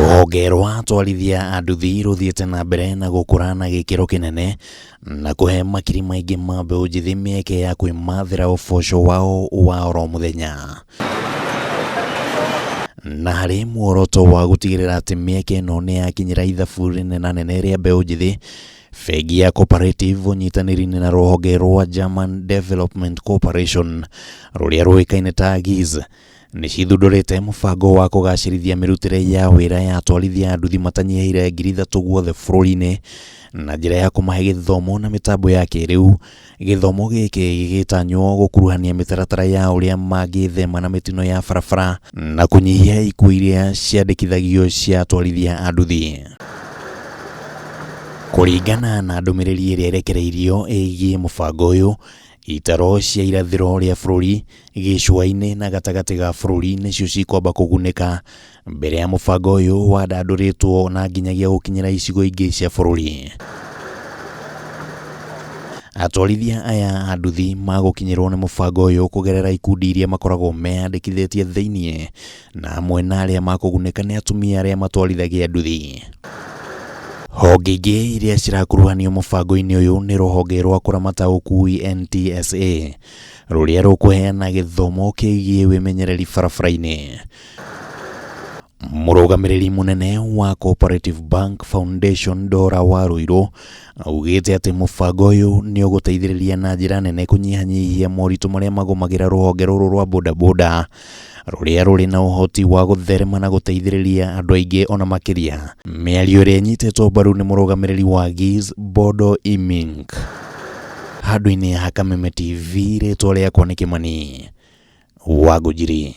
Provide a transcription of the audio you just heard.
Rũhonge rwa atwarithia a nduthi rũthiĩte na mbere na gũkũra na gĩkĩro kĩnene na kũhe makiri maingĩ ma mbeũ njĩthĩ mĩeke ya kwĩmathĩra ũboco wao wa oro mũthenya. Na harĩ muoroto wa gũtigĩrĩra atĩ mĩeke ĩno nĩ yakinyĩra ithabu rĩnenanene rĩa mbeũ njĩthĩ, bengi ya Cooperative ũnyitanĩri-inĩ na rũhonge rwa German Development Cooperation rũrĩa rũĩkaine ta GIZ nĩ cithundũrĩte mũbango wa kũgacĩrithia mĩrutĩre ya wĩra ya atwarithia a nduthi matanyihĩire 3,000 guothe bũrũri-inĩ na njĩra ya kũmahe gĩthomo na mĩtambo ya kĩrĩu. Gĩthomo gĩkĩ gĩgĩtanywo gũkuruhania mĩtaratara ya ũrĩa mangĩthema na mĩtino ya barabara na kũnyihia ikuũ iria ciandĩkithagio cia atwarithia a nduthi. Kũringana na ndũmĩrĩri ĩrĩa ĩrekereirio ĩgiĩ mũbango ũyũ, itaro cia irathĩro rĩa bũrũri, gĩcũa-inĩ na gatagatĩ ga bũrũri nĩcio cikwamba kũgunĩka mbere ya mũbango ũyũ wandandũrĩtwo na nginyagia gũkinyĩra icigo ingĩ cia bũrũri. Atwarithia aya a nduthi magũkinyĩrwo nĩ mũbango ũyũ kũgerera ikundi iria makoragwo meyandĩkithĩtie thĩiniĩ, na amwe na arĩa makũgunĩka nĩ atumia arĩa matwarithagia nduthi. Honge ingĩ iria cirakuruhanio mũbango-inĩ ũyũ nĩ rũhonge rwa kũramata ũkui NTSA, rũrĩa rũkũheana gĩthomo kĩgiĩ wĩmenyereri barabara-inĩ. Mũrũgamĩrĩri mũnene wa Cooperative Bank Foundation Dora Waruiru augĩte atĩ mũbango ũyũ nĩ ũgũteithĩrĩria na njĩra nene kũnyihanyihia moritũ marĩa magũmagĩra rũhonge rũrũ rwa bodaboda rũrĩa rũrĩ na ũhoti wa gũtherema na gũteithĩrĩria andũ aingĩ ona makĩria. Mĩario ĩrĩa ĩnyitĩtwo mbaru nĩ mũrũgamĩrĩri wa GIZ Bodo Imink. Handũ-inĩ ha Kameme TV, rĩtwa rĩakwa nĩ Kĩmani wa Ngũnjiri.